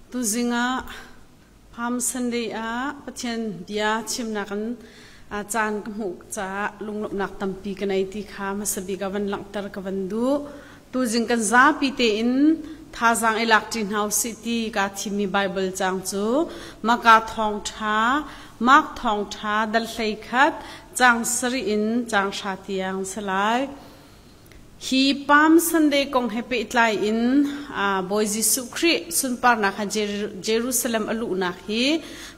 Tuzing ah Palm Sunday ah Pathian bia chimnak in caan ka hmuh caah lunglawmhnak tampi ka nei ti kha hmasa bik ah van langhter ka van duh. Tuzing kan zapi tein thazaang i lakṭi hna usih ti kaa thimmi Baibal caang cu Maka thawngṭha, Mark thawngṭha dal 11, caang 7 in caang 9 tiang si lai. Hi Palm Sunday kong he pehtlai in Bawi Jesuh Khrih sunparnak ha Jerusalem a luhnak hi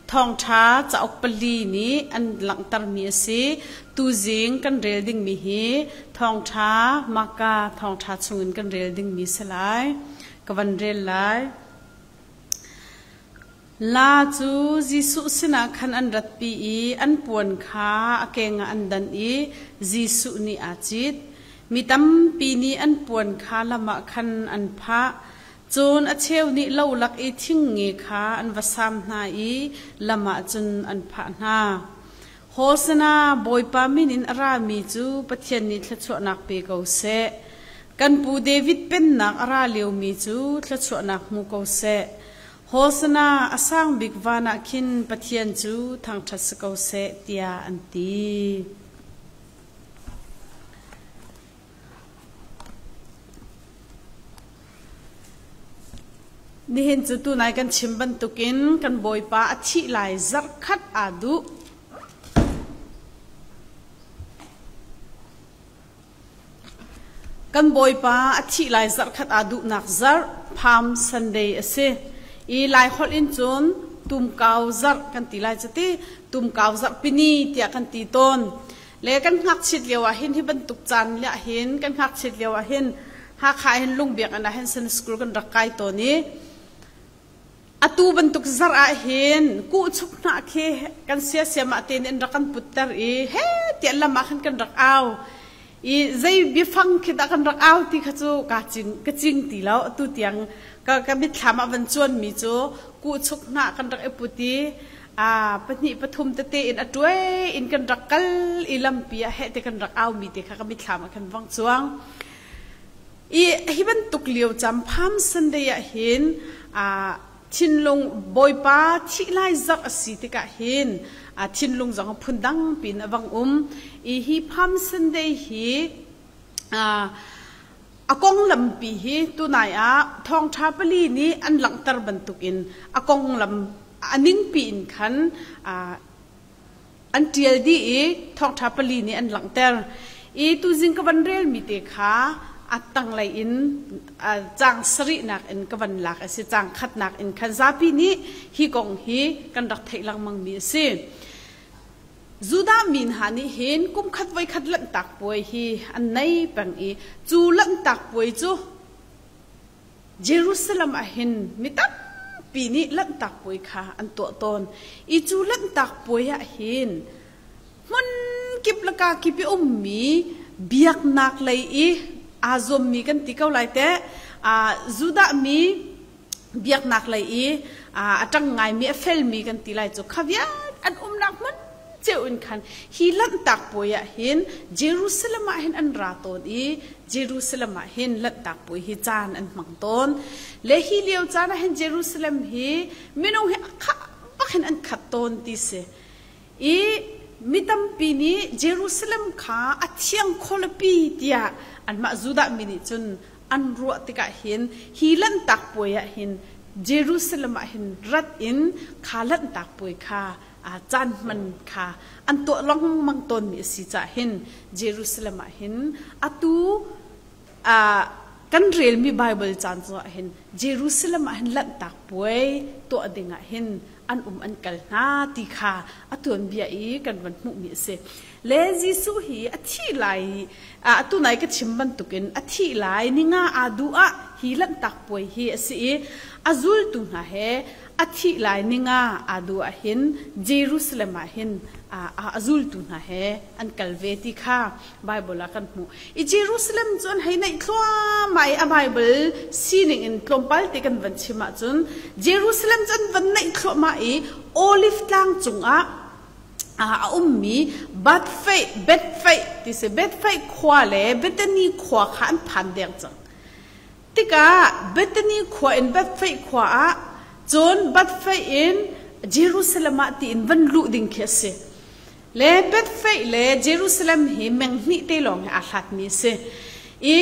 thawngṭha cauk pali nih an langhtermi a si. Tuzing kan rel dingmi hi thawngṭha Maka thawngṭha chungin kan rel dingmi si lai. Ka van rel lai. La cu Jesuh sinah khan an ratpi i an puan kha a keng ah an danh i Jesuh nih aa cit. Mi tampi nih an puan kha lam ah khan an phah. Cun a cheu nih lo lak i thing nge kha an va sam hna i lam ah cun an phah hna. Hosana, Bawipa min in a rami cu Pathian nih thluachuahnak pe ko seh. Kan pu David pennak a ra liomi cu thluachuahnak hmu ko seh. Hosana, a sang bik van ah khin Pathian cu thangṭhat si ko seh, tiah an ti. Nihin cu tunai kan chim bantukin kan Bawipa a thih lai zarhkhat aa duh. Kan Bawipa a thih lai zarhkhat aa duhnak zarh Palm Sunday a si. I Laiholh in cun tumkau zarh kan ti lai cuti tumkau zarhpini tiah kan ti tawn. Le kan ngakchiat lio ah hin hi bantuk caan le ah hin kan ngakchiat lio ah hin Hakha hin Lungbiakinn ah hin Sunday school kan rak kai tawn i Atu bantuk zarh ah hin kuhchuk hnah khi kan siasiam ah tein in rak kan putter i he tiah lam ah khan kan rak au. I zei biafang khi dah kan rak au ti kha cu ka cing ka cing ti lo. Atu tiang ka ka mitthlam ah van cuan mi cu kuhchuk hnah kan rak i put i a pahnih pathum tete in a tuai in kan rak kal i lampi ah heh te kan rak au mi te kha ka mitthlam ah khan vang cuang. I hi bantuk lio cam Palm Sunday ah hin thinlung Bawipa thih lai zarh a si tikah hin thinlung zong phun dang pin a vang um. I hi Palm Sunday hi a konglampi hi tunai ah thawngṭha pali nih an langhter bantukin a konglam a ningpi in khan an ṭial dih i thawngṭha pali nih an langhter. I tuzing ka van relmi te kha a tanglei in caang sarihnak in ka van lak a si. Caang khatnak in khan zapi nih hi kong hi kan rak theih lengmangmi a si. Judah mi hna nih hin kum khat voi khat lanhtak puai hi an nei peng i cu lanhtak puai cu Jerusalem ah hin mi tampi nih Lanhtak Puai kha an tuah tawn i cu Lanhtak Puai ah hin hmun kip le ka kip i ummi biaknak lei i aa zuammi kan ti ko lai teh Judah mi biaknak lei i a ṭang ngaimi a felmi kan ti lai cu kha vialte an umnak hmun cio in khan hi Lanhtak Puai ah hin Jerusalem ah hin an ra tawn i Jerusalem ah hin Lanhtak Puai hi caan an hmang tawn. Le hi lio caan ah hin Jerusalem hi minung hi a khah bak hin an khat tawn ti si. I mi tampi nih Jerusalem kha a thiang khualipi tiah anmah Judah mi nih cun an ruah tikah hin hi Lanhtak Puai ah hin Jerusalem ah hin rat in kha Lanhtak Puai kha caan hman kha an tuah lengmang tawnmi a si caah hin Jerusalem ah hin atu kan relmi Bible caan cu ah hin Jerusalem ah hin lanhtak puai tuah ding ah hin an um an kal hna ti kha a tuanbia i kan van hmuhmi a si. Le Jesuh hi a thih lai atu nai ka chim bantukin a thih lai ninga aa duh ah hi lanhtak puai hi a si i a zultu hna he A thih lai ning ah aa duh ahhin Jerusalem ah hin a zultu hna he an kal ve ti kha Bible ah kan hmuh. I Jerusalem cu an hei naih thluahmah i a Bible sining in tlawmpal te kan van chim ahcun Jerusalem cu an van naih thluahmah i Olive tlang cungah a ummi Bethphage, Bethphage ti si Bethphage khua le Bethany khua kha an phan deng cang. Tikah Bethany khua in Bethphage khua ah Cun Bethphage in Jerusalem ah tiin van luh ding khi a si. Le Bethphage le Jerusalem hi meng hnih te lawng he aa hlatmi a si. I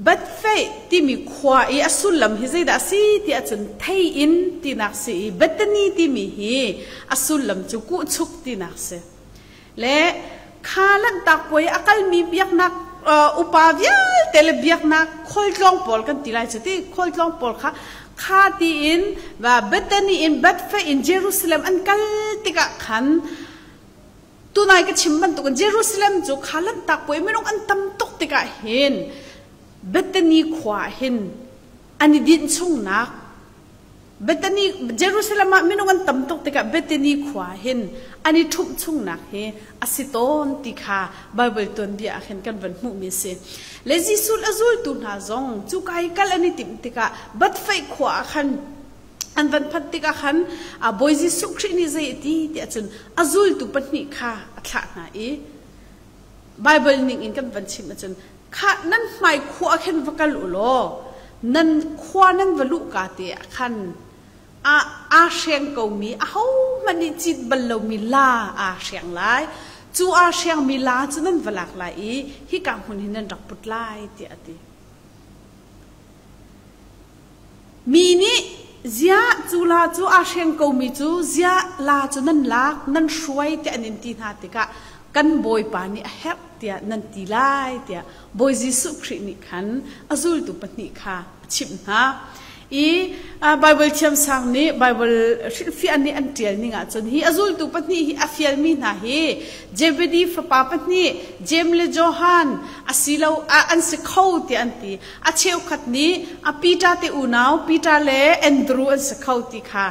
Bethphage timi khua i a sullam hi zeidah a si ti ahcun thei in tinak si i Bethany timi hi a sullam cu kuhchuk tinak si. Le kha Lanhtak puai a kalmi biaknak upa vialte le biaknak khualtlawng pawl kan ti lai cu ti khualtlawng pawl kha kha tiin Bethany in Bethphage in Jerusalem an kal tikah khan tunai ka chim bantukin Jerusalem cu kha Lanhtak puai minung an tam tuk tikah hin Bethany khua ah hin an i dinh chungnak Bethany Jerusalem ah minung an tam tuk tikah Bethany khua hin an i ṭhumh chungnak hi a si tawn ti kha Baibal tuanbia ah khin kan van hmuhmi a si. Le Jesuh a zultu hna zong cuka i kal an i timh tikah Bethphage khua ah khan an van phanh tikah khan Bawi Jesuh Khrih nih zei a ti tiah cun a zultu pahnih kha a thlah hna i Baibal ning in kan van chim ahcun Khah nan hmai khua ah khin va kal u law nan khua nan va luhka te ah khan a aa hreng komi ahohmanh nih cit bal lomi la aa hreng lai. Cu aa hrengmi la cu nan va lak lai i hika hmun hi nan rak put lai tiah a ti. Mi nih ziah cu la cu aa hreng komi cu ziah la cu nan lak nan hruai tiah an in ti hna tikah kan Bawipa nih a herh tiah nan ti lai tiah Bawi Jesuh Khrih nih khan a zultu pahnih kha a chimh hna. I Baibal thiamsang nih Baibal hrilhfiah nih an ṭial ning ahcun hi a zultu pahnih hi a fialmi hna hi Zebedi fapa pahnih Jeim le Johan asilo an si kho tiah an ti. A cheukhat nih a Peter te unau Peter le Andrew an si kho ti kha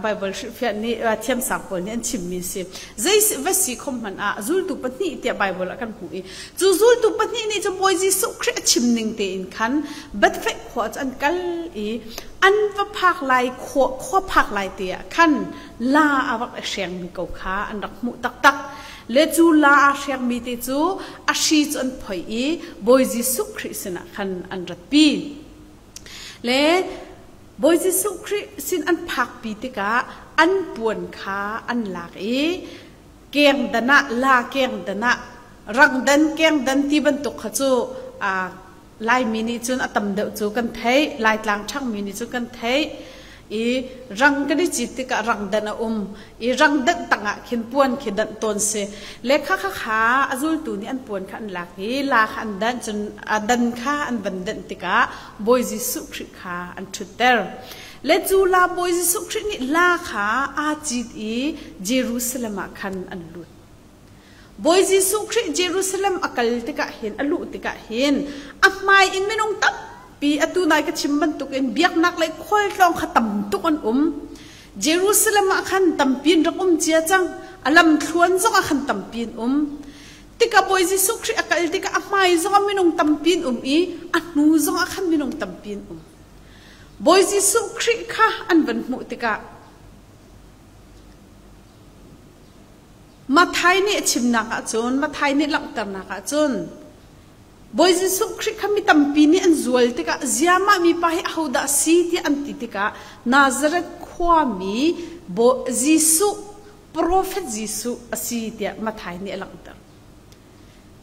Baibal hrilhfiah nih thiamsang pawl nih an chimmi a si. Zei va si khom hmanh ah zultu pahnih tiah Baibal ah kan hmuh i cu zultu pahnih nih cun Bawi Jesuh Khrih a chim ning tein khan Bethphage khua cu an kal i an va phak lai khua khua phak lai te ah khan la a rak i hrengmi ko kha an rak hmuh taktak. Le cu la aa hrengmi te cu a hri cu an phoih i Bawi Jesuh Khrih sinah khan an ratpi. Le Bawi Jesuh Khrih sin an phakpi tikah an puan kha an lak i kengdan ah la kengdan ah rangdan kengdan ti bantuk kha cu Laimi nih cun a tam deuh cu kan theih Laitlang ṭhangmi nih cun kan theih i rang kan i cit tikah rangdan a um i rangdanh tangah khin puan khi danh tawn si le kha kha kha a zultu nih an puan kha an lak i la kha an danh cun a dan kha an van danh tikah Bawi Jesuh Khrih kha an ṭhutter le cu la Bawi Jesuh Khrih nih la kha aa cit i Jerusalem ah khan an lut. Bawi Jesuh Khrih Jerusalem a kal tikah hin a luh tikah hin a hmai in minung tampi atu nai ka chim bantukin biaknak lei khualtlawng kha tam tuk an um. Jerusalem ah khan tampi in rak um cia cang. A lamthluan zong ah khan tampi in um. Tikah Bawi Jesuh Khrih a kal tikah a hmai zong ah minung tampi in um i a hnu zong ah khan minung tampi in um. Bawi Jesuh Khrih kha an van hmuh tikah Matthai nih a chimnak ahcun, Matthai nih langhternak ahcun, Bawi Jesuh Khrih kha mi tampi nih an zual tikah ziahmah mipa hi ahodah a si tiah an ti tikah Nazareth khuami Jesuh, profet Jesuh a si tiah Matthai nih a langhter.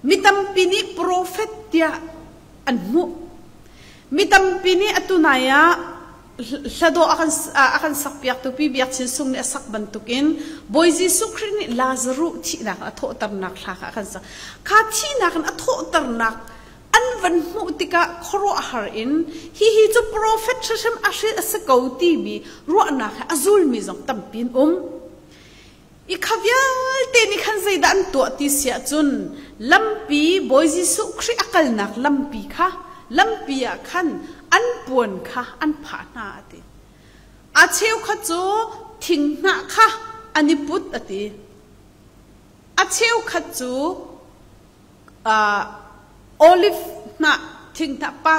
Mi tampi nih profet tiah an hmuh. Mi tampi nih atu nai ah hladawh a kan sakpiaktu Pi Biak Chin Sung nih a sak bantukin Bawi Jesuh Khrih nih Lazaruh thihnak in a thawhternak hla kha a kan sak. Kha thihnak in a thawhternak an van hmuh tikah khuaruahhar in hihi cu profet hrimhrim a hrilh a si ko timi ruahnak he a zulmi zong tampi an um. I kha vialte nih khan zeidah an tuah ti si ahcun lampi Bawi Jesuh Khrih a kalnak lampi kha lampi ah khan an puan kha an phah hna a ti. A cheukhat cu thinghnah kha an i put a ti. A cheukhat cu Olive hnah thinghnah pa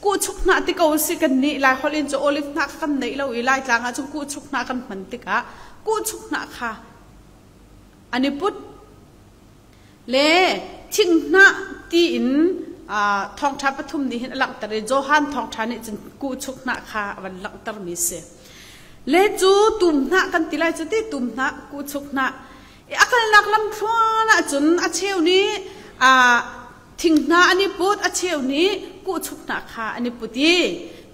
kuhchuk hnah ti ko si kan nih Lai holh in cu olive hnah kha kan neih lo i Laitlang ah cun kuhchuk hnah kan hman tikah kuhchuk hnah kha an i put le thinghnah tiin. thawngṭha pathum nih hin a langhter i Johan thawngṭha nih cun kuhchuk hnah kha a van langhtermi a si. Le cu tum hnah kan ti lai cu ti tum hnah kuhchuk hnah i a kalnak lamthluan ahcun a cheu nih thing hna an i put a cheu nih kuhchuk hnah kha an i put i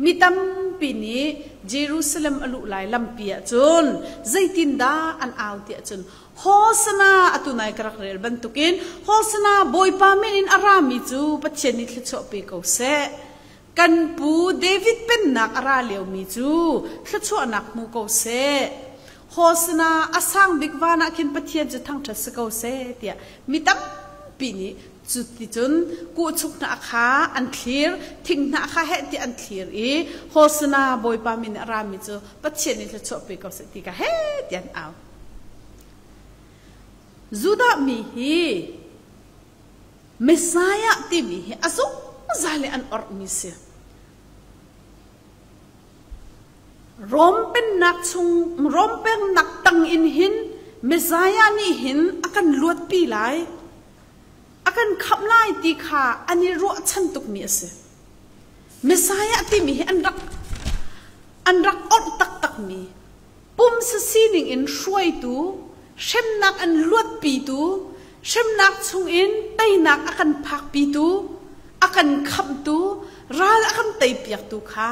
mi tampi nih Jerusalem a luh lai lampi ahcun zeitindah an au tiah cun Hosana atu nai ka rak rel bantukin Hosana Bawipa min in a rami cu Pathian nih thluachuah pe ko seh. Kan pu David pennak a ra liomi cu thluachuahnak hmu ko seh. Hosana a sang bik van ah khin Pathian cu thangṭhat si ko seh tiah mi tampi nih cuticun kuhchuk hna kha an thlir, thing hna kha heh tiah an thlir i Hosana Bawipa min in a rami cu Pathian nih thluachuah pe ko seh ti kha heh tiah an au. Judah mi hi Messiah timi hi a zungzal in an orhmi si. Rom pennak chung Rom pennak tang in hin Messiah nih hin a kan luatpi lai, a kan khamh lai ti kha an i ruahchan tukmi a si. Messiah timi hi an rak an rak orh taktakmi Pumsa sining in hruaitu, hremnak an luatpitu, hremnak chungin teinak a kan phakpitu, a kan khamhtu, ral a kan teipiaktu kha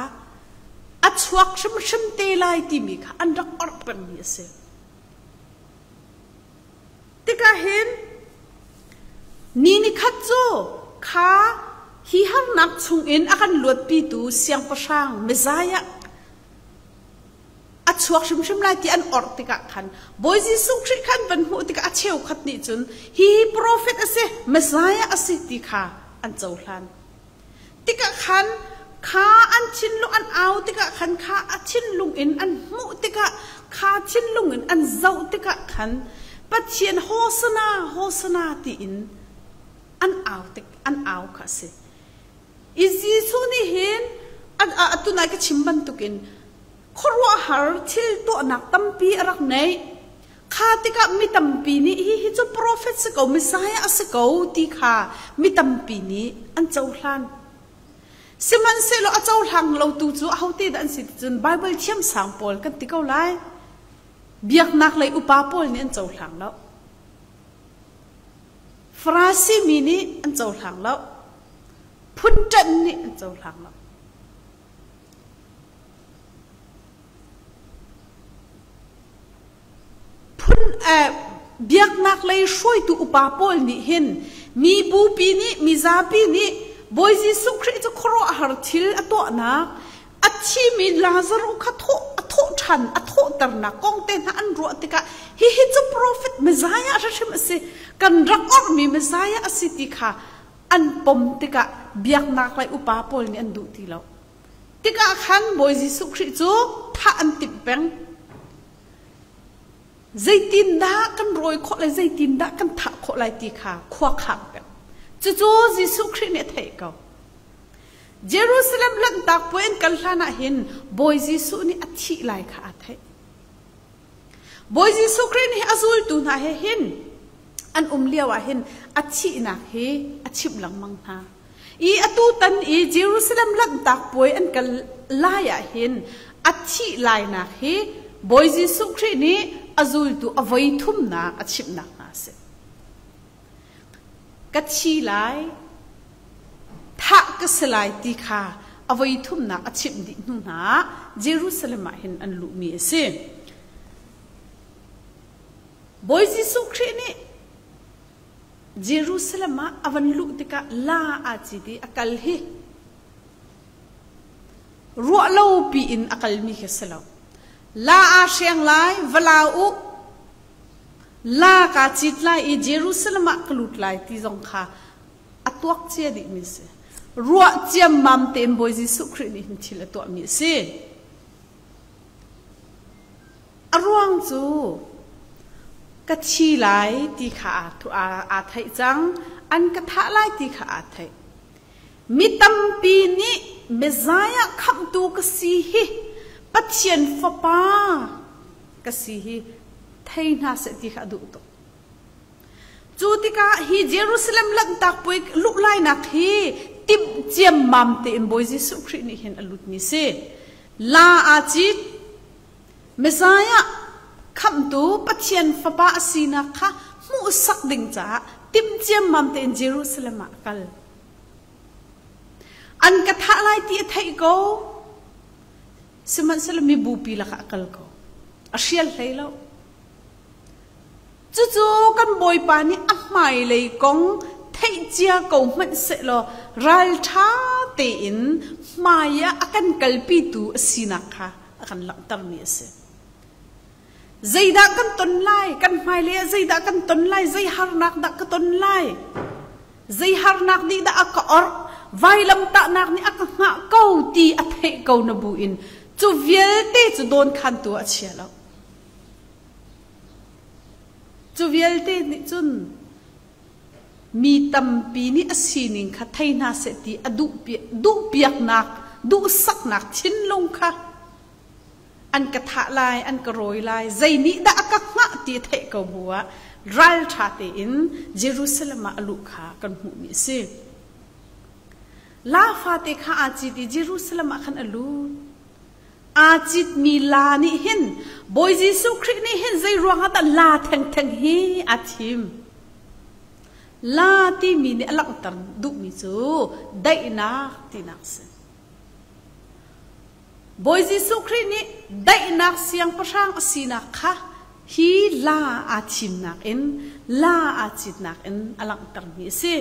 a chuak hrimhrim te lai timi kha an rak orh pengmi a si. Tikah hin ni nikhat cu kha hi harnak chungin a kan luatpitu siangpahrang Messiah a chuak hrimhrim lai ti an orh tikah khan Bawi Jesuh Khrih kha an van hmuh tikah a cheukhat nih cun hi profet a si Messiah a si ti kha an cohlan tikah khan kha an thinlung an au tikah khan kha a thinlung in an hmuh tikah kha thinlung in an zoh tikah khan Pathian Hosana Hosana tiin an au tik an au kha a si I Jesuh nih hin atu nai ka chim bantukin khuaruahhar thil tuahnak tampi a rak neih. Kha tikah mi tampi nih hihi cu profet si ko, Messiah a si ko ti kha mi tampi nih an cohlan. Sihmanhsehlaw a cohlang lotu cu ahote dah an si ti cun Baibal thiamsang pawl kan ti ko lai. Biaknak lei upa pawl nih an cohlang lo. Farasi mi nih an cohlang lo. Phunṭanh nih an cohlang lo. Phun eh, biaknak lei hruaitu upa pawl nih hin mi bupi nih mizapi nih Bawi Jesuh Khrih cu khuaruahhar thil a tuahnak a thimi Lazaruh kha thawh a thawh ṭhan a thawhternak kong te hna an ruah tikah hihi cu profet Messiah hrimhrim a si kan rak orhmi Messiah a si ti kha an pom tikah biaknak lei upa pawl nih an duh ti lo. Tikah khan Bawi Jesuh Khrih cu thah an timh peng. Zeitindah kan rawi khawh lai, zeitindah kan thah khawh lai ti kha khua khang peng. Cucu Jesuh Khrih nih a theih ko. Jerusalem lanhtak puai an kal hlan ah hin Bawi Jesuh nih a thih lai kha aa theih. Bawi Jesuh Khrih nih a zultu hna he hin an um lio ah hin a thihnak hi a chimh lengmang hna. I atu tan i Jerusalem lanhtak puai an kal lai ah hin a thih lainak hi Bawi Jesuh Khrih nih a zultu a voi thumnak a chimhnak hna a si. Ka thi lai, thah ka si lai ti kha a voi thumnak a chimh dih hnu hna ah Jerusalem ah hin an luhmi a si. Bawi Jesuh Khrih nih Jerusalem ah a van luh tikah la aa cit i a kal hi ruah lo piin a kalmi khi si lo. La aa hreng lai, va la u, la kaa cit lai i Jerusalem ah ka lut lai ti zong kha a tuak cia dihmi a si. Ruah ciammam tein Bawi Jesuh Khrih nih hin thil a tuahmi a si. A ruang cu ka thi lai ti kha aa theih cang, an ka thah lai ti kha aa theih. Mi tampi nih Messiah khamhtu ka si hi Pathian Fapa ka si hi thei hna seh ti kha a duh tuk. Cu tikah hi Jerusalem lanhtak puai luh lainak hi timh ciammam tein Bawi Jesuh Khrih nih hin a lutmi si. La aa cit. Messiah khamhtu Pathian Fapa a sinak kha hmuhsak ding caah timh ciammam tein Jerusalem ah a kal. An ka thah lai ti a theih ko. Sihmanhsehlaw mibupi lakah a kal ko. A hrial hlei lo. Cucu kan Bawipa nih a hmailei kong theih cia ko hmanh sehlaw ralṭha tein hmai ah a kan kalpitu a sinak kha a kan langhtermi a si. Zeidah kan ton lai? Kan hmailei ah zeidah kan ton lai? Zei harnak dah ka ton lai? Zei harnak nih dah a ka orh? Vailamtahnak nih a ka hngah ko ti a theih ko na bu in cu vialte cu dawnkhantu ah a chia lo. Cu vialte nih cun mi tampi nih a sining kha thei hna seh ti a duhpiaknak, duhsaknak thinlung kha an ka thah lai, an ka rawi lai, zei nih dah a ka hngah ti a theih ko bu ah ralṭha tein Jerusalem ah a luh kha kan hmuhmi a si. Laa fate kha aa cit i Jerusalem ah khan a lut. Aa citmi laa nih hin Bawi Jesuh Khrih nih hin zei ruangah dah laa thengtheng hi aa thim? Laa timi nih a langhter duhmi cu daihnak tinak a si. Bawi Jesuh Khrih nih daihnak siangpahrang a sinak kha hi laa aa thimnak in laa aa citnak in a langhtermi a si.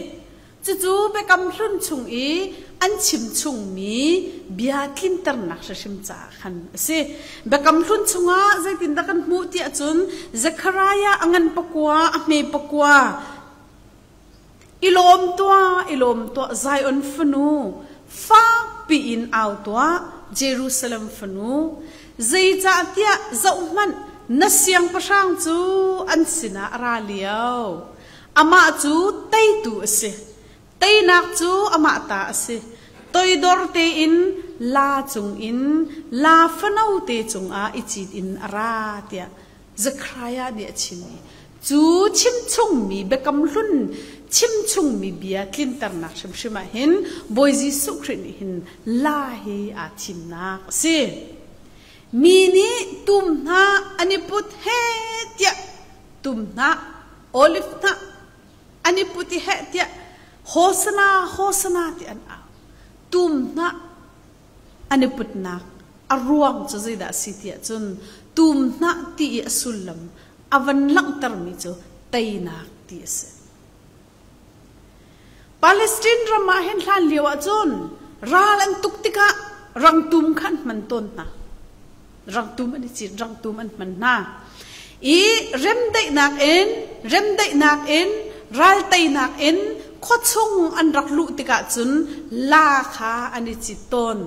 Cucu Biakam Hlun chung i an chim chungmi bia tlinternak hrimhrim caah khan a si. Biakam Hlun chungah zeitindah kan hmuh tiah cun Zekhariah a ngan pakua, a hme pakua, I lawm tuah, i lawm tuah, Zion fanu, fak piin au tuah, Jerusalem fanu. Zeicahtiah zohhmanh, na siangpahrang cu an sinah a ra lio. Amah cu teitu a si. Teinak cu amah ta a si. Toidor tein la cungin la fano te cungah i cit in a ra tiah Zekhariah nih a chim i cu chimchungmi biakam hlun chimchungmi bia tlinternak hrimhrim ah hin Bawi Jesuh Khrih nih hin la hi aa thimnak a si. Mi nih tum hna an i put he tiah tum hnah, olive hnah an i put i heh tiah Hosana, Hosana ti an au. Tum hnah an i putnak a ruang cu zeidah a si tiah cun tum hnah ti i a sullam a van langhtermi cu teinak ti a si. Palestine ram ah hin hlan lio ah cun ral an tuk tikah rangtum kha an hman tawn hna. Rangtum an i cit, rangtum an hman hna. I remdaihnak in, remdaihnak in, ral teinak in khuachung an rak luh tikah cun la kha an i cit tawn.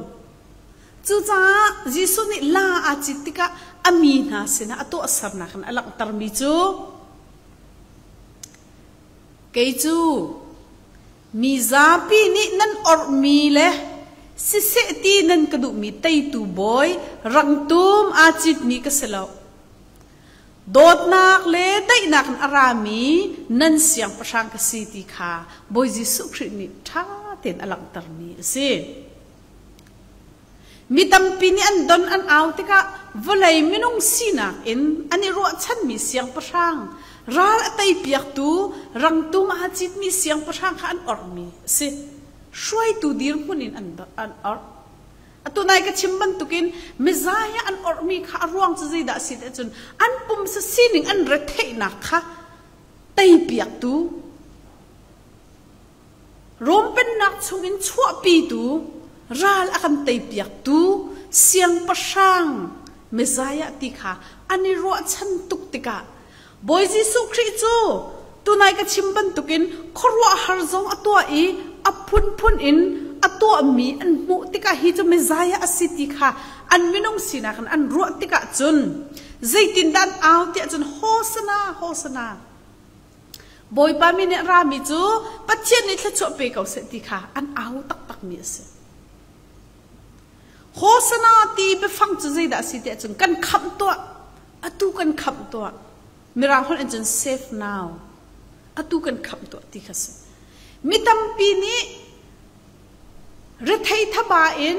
Cucaah Jesuh nih la aa cit tikah a mi hna sinah a tuahsernak in a langhtermi cu Kei cu mi zapi nih nan orhmi le siseh ti nan ka duhmi teitu bawi rangtum aa citmi ka si lo. Dawtnak le daihnak in a rami nan siangpahrang ka si ti kha Bawi Jesuh Khrih nih ṭha tein a langhtermi a si. Mi tampi nih an don an au tikah vawlei minung sinak in an i ruahchanmi siangpahrang, ral a teipiaktu rangtum aa citmi siangpahrang kha an orhmi a si. Hruaitu dirhmun in an, an orh. Atu nai ka chim bantukin Messiah an orhmi kha a ruang cu zeidah a si ti ahcun an pumsa sining an retheihnak kha teipiaktu Rom pennak chungin chuahpitu, ral a kan teipiaktu siangpahrang Messiah ti kha an i ruahchan tuk tikah Bawi Jesuh Khrih cu tunai ka chim bantukin khuaruahhar zong a tuah i a phunphun in a tuahmi an hmuh tikah hi cu Messiah a si ti kha an minung sinak in an ruah tikah cun zeitindah an au tiah cun Hosana Hosana Bawipa min nih a rami cu Pathian nih thluachuah pe ko seh ti kha an au taktakmi a si. Hosana ti biafang cu zeidah a si tiah cun kan khamh tuah, atu kan khamh tuah. Mirang holh in cun save now. Atu kan khamh tuah ti kha si. Mi tampi nih rethei thaba in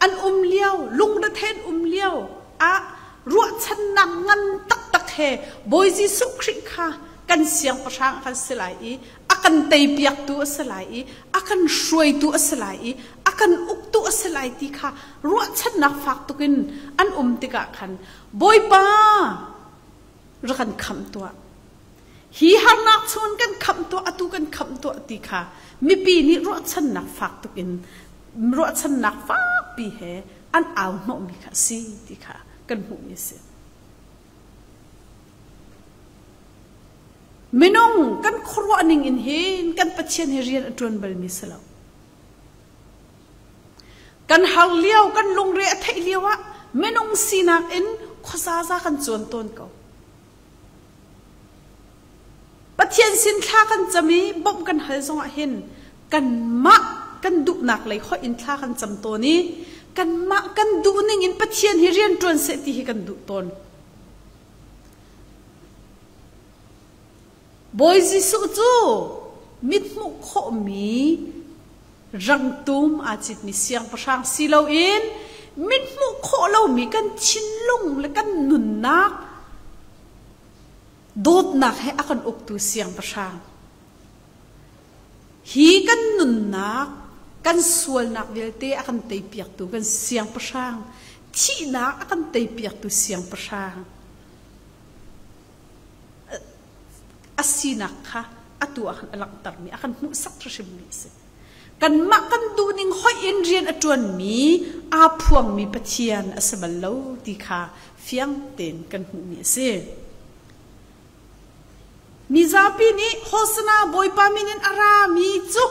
an um lio, lungrethei an um lio ah ruahchannak ngan taktak he Bawi Jesuh Khrih kha kan siangpahrang a kan si lai i a kan teipiaktu a si lai i a kan hruaitu a si lai i a kan uktu a si lai ti kha ruahchannak fak tukin an um tikah khan Bawipa rak kan khamh tuah. Hi harnak chun kan khamh tuah, atu kan khamh tuah ti kha mipi nih ruahchannak fak tuk in ruahchannak fakpi he an au hnawhmi kha a si ti kha kan hmuhmi a si. Minung kan khuaruah ning in hin kan Pathian hi rian a ṭuan balmi si lo. Kan har lio, kan lungre a theih lio ah minung sinak in khuazaza kan cuan tawn ko. Pathian sin thla kan cam i bawmh kan hal zongah hin kanmah kan duhnak lei hoih in thla kan cam tawn i kanmah kan duh ning in Pathian hi rian ṭuan seh ti hi kan duh tawn. Bawi Jesuh cu mithmuh khawhmi rangtum aa citmi siangpahrang si loin mithmuh khawh lomi kan thinlung le kan nunnak dawtnak he a kan uktu siangpahrang. Hi kan nunnak, kan sualnak vialte a kan teipiaktu kan siangpahrang, thihnak a kan teipiaktu siangpahrang a sinak kha atu ah khan a langhtermi, a kan hmuhsak hrimhrimmi a si. Kanmah kan duhning hoih in rian a ṭuanmi, aa phuangmi Pathian a si bal lo ti kha fiang tein kan hmuhmi a si. Mizapi nih Hosana Bawipa min in a rami cu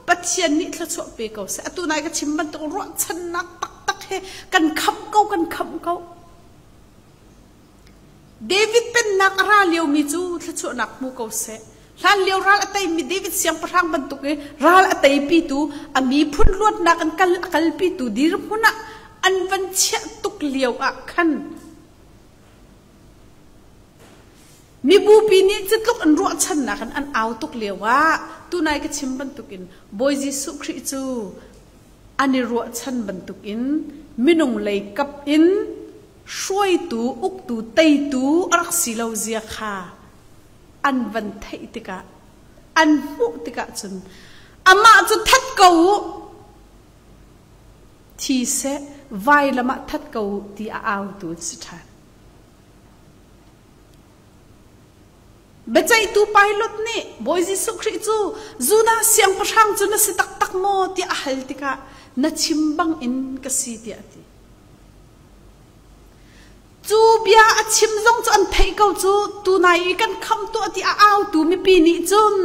Pathian nih thluachuah pe ko seh. Atu nai ka chim bantuk ruahchannak taktak he kan khamh ko, kan khamh ko. David pennak a ra liomi cu thluachuahnak hmu ko seh. Hlan lio ral a teimi David siangpahrang bantuk i ral a teipitu, a miphun luatnak an kal a kalpitu dirhmun ah an van chiah tuk lio ah khan mibupi nih cutluk an ruahchannak in an au tuk lio ah tunai ka chim bantukin Bawi Jesuh Khrih cu an i ruahchan bantukin minung lei kap in hruaitu, uktu, teitu a rak si lo zia kha an van theih tikah an hmuh tikah cun amah cu that ko u thi seh vailam ah that ko u ti a autu an si ṭhan. Biaceihtu Pilot nih Bawi Jesuh Khrih cu Judah siangpahrang cu na si taktak maw tiah a hal tikah na chim bang in ka si tiah a ti. Cu bia a chim zong cu an theih ko cu tunai i kan khamh tuah ti a autu mipi nih cun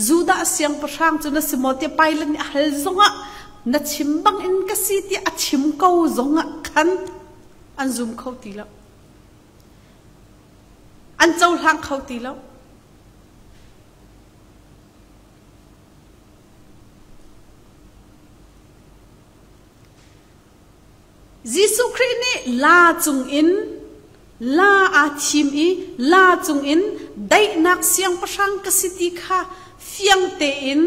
Judah siangpahrang cu na si maw tiah Pilate nih a hal zongah na chim bang in ka si tiah a chim ko zongah khan an zum kho ti lo. An cohlang kho ti lo. Jesuh Khrih nih laa cungin laa aa thim i laa cungin daihnak siangpahrang ka si ti kha fiang tein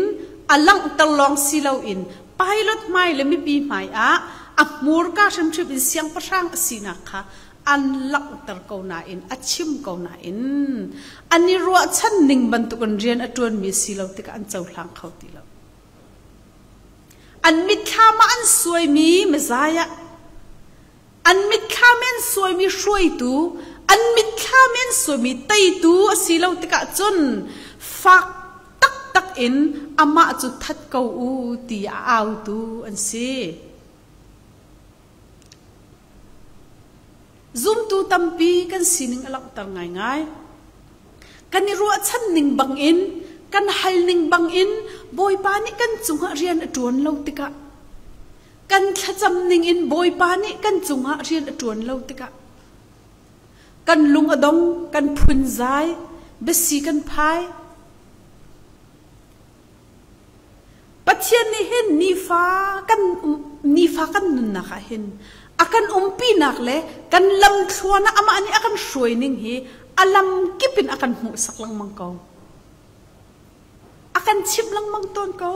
a langhter lawng si loin Pilate hmai le mipi hmai ah a hmurka hrimhrim in siangpahrang a sinak kha an langhter ko nain a chim ko nain an i ruahchan ning bantukin rian a ṭuanmi si lo tikah an cohlang kho ti lo. An mitthlam ah an suaimi Messiah, an mitthlam in suaimi hruaitu, an mitthlam in suaimi teitu a si lo tikah cun fak taktak in amah cu that ko u ti a autu an si. Zumtu tampi kan sining a langhter ngaingai. Kan i ruahchan ning bangin, kan hal ning bangin Bawipa nih kan cungah rian a ṭuan lo tikah, kan thlacam ning in Bawipa nih kan cungah rian a ṭuan lo tikah, kan lung a dong, kan phunzai, biasi kan phai. Pathian nih hin nifa kan nifa kan nunnak ah hin a kan umpinak le kan lamthluan ah amah nih a kan hruai ning hi a lam kip in a kan hmuhsak lengmang ko. kan chimh lengmang tawn ko.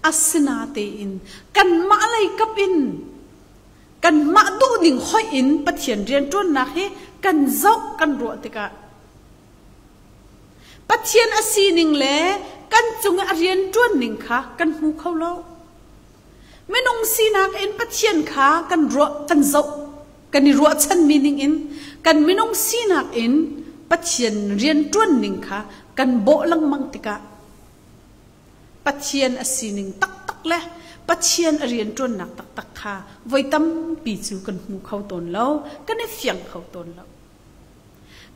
Asinatein kanmah lei kap in kanmah duhning hoih in Pathian rianṭuannak hi kan zoh kan ruah tikah Pathian a sining le kan cung i a rianṭuan ning kha kan hmu kho lo. Minung sinak in Pathian kha kan ruah kan zoh kan i ruahchanmi ning in kan minung sinak in Pathian rianṭuan ning kha kan bawh lengmang tikah Pathian a sining taktak le Pathian a rianṭuannak taktak kha voi tampi cu kan hmu kho tawn lo, kan i fiang kho tawn lo.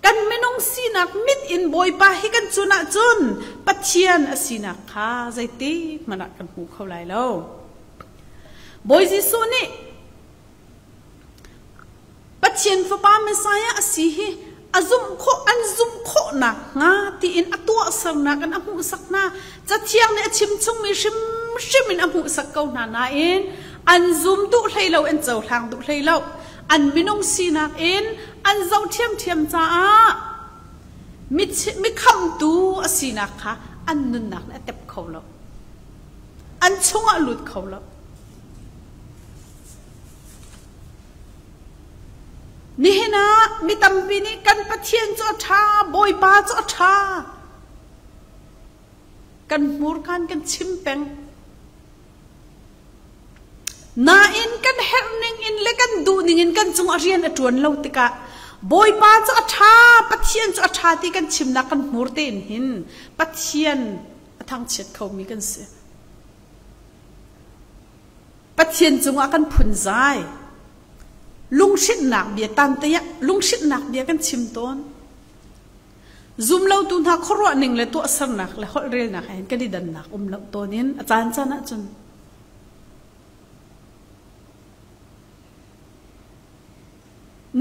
Kan minung sinak mit in Bawipa hi kan cun ahcun Pathian a sinak kha zeitik hmanh ah kan hmu kho lai lo. Bawi Jesuh nih Pathian Fapa Messiah a si hi a zumh khawh an zumh khawh nakhnga tiin a tuahsernak in a hmuhsak hna. Cathiang nih a chim chungmi hrimhrim in a hmuhsak ko hna nain an zum duh hlei lo, an cohlang duh hlei lo. An minung sinak in an zoh ṭhiamṭhiam caah mikhamtu a sinak kha an nunnak nih a tep kho lo. An chungah lut kho lo. Nihin ah mi tampi nih kan Pathian cu a ṭha, Bawipa cu a ṭha. Kan hmurka in kan chim peng. Nain kan herh ning in le kan duh ning in kan cung a rian a ṭuan lo tikah Bawipa cu a ṭha, Pathian cu a ṭha ti kan chimnak kan hmur tein hin Pathian a thangchiat khomi kan si. Pathian cungah kan phunzai. Lunghrinhnak bia tante ah lunghrinhnak bia kan chim tawn. Zumlotu hna khuaruah ning le tuahsernak le holhrelnak he kan i dannak um lo tawn in a caan caan ahcun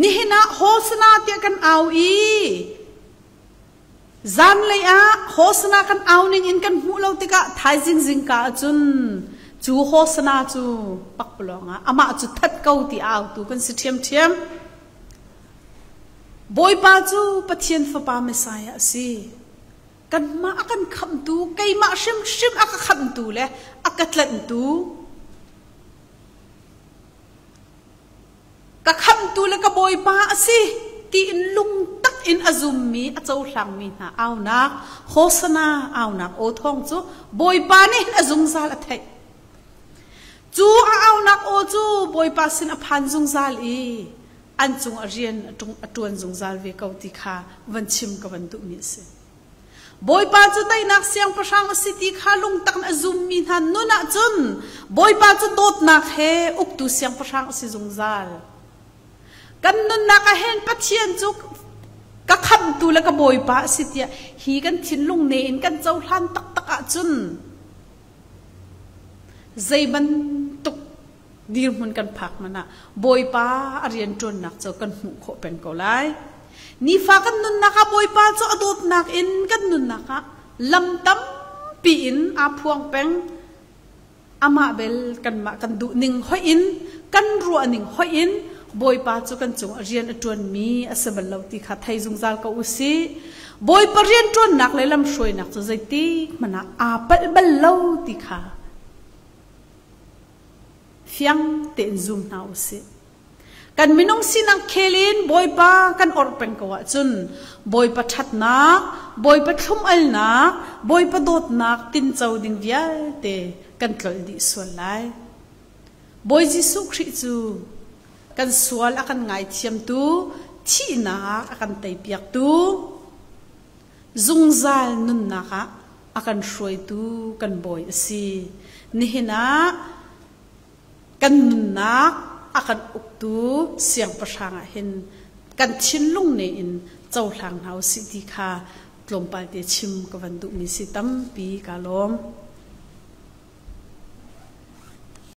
nihin ah Hosana tiah kan au i Zanlei ah Hosana kan au ning in kan hmuh lo tikah thaizing zingka ahcun cu Hosana cu pakpalawng ah amah cu that ko ti a autu kan si ṭhiamṭhiam. Bawipa cu Pathian Fapa Messiah a si. Kanmah a kan khamhtu, keimah hrimhrim a ka khamhtu le a ka tlanhtu Ka khamhtu le ka Bawipa a si tiin lungtak in a zummi a cohlangmi hna aunak Hosana aunak aw thawng cu Bawipa nih hin a zungzal a theih. Cu a aunak aw cu Bawipa sin a phan zungzal i an cung a rian a ṭuan zungzal ve ko ti kha van chim ka van duhmi a si. Bawipa cu teinak siangpahrang a si ti kha lungtak in a zummi hna nun ahcun Bawipa cu dawtnak he uktu siangpahrang a si zungzal. Kan nunnak ah hin Pathian cu ka khamhtu le ka Bawipa a si tiah hi kan thinlung ne in kan cohlan taktak ahcun zei bantuk dirhmun kan phak hmanh ah Bawipa a rianṭuannak cu kan hmuh khawh peng ko lai. Nifa kan nunnak ah Bawipa cu a dawtnak in kan nunnak ah lam tampi in aa phuang peng. Amah bel kanmah kan duh ning hoih in kan ruah ning hoih in Bawipa cu kan cung a rian a ṭuanmi a si bal lo ti kha thei zungzal ko u sih. Bawipa rianṭuannak le lamhruainak cu zeitik hmanh ah aa palh bal lo ti kha Fiang tein zum hna u sih. Kan minung sinak khel in Bawipa kan orh peng ko ahcun Bawipa ṭhatnak, Bawipa thlum-alnak, Bawipa dawtnak tinco ding vialte kan tlolh dih sual lai. Bawi Jesuh Khrih cu kan sual a kan ngaithiamtu, thihnak a kan teipiaktu, zungzal nunnak ah a kan hruaitu kan Bawi a si. Nihin ah kan nunnak a kan uktu siangpahrang ah hin kan thinlung ne in cohlang hna usih ti kha tlawmpal te chim ka van duhmi si tampi ka lawm.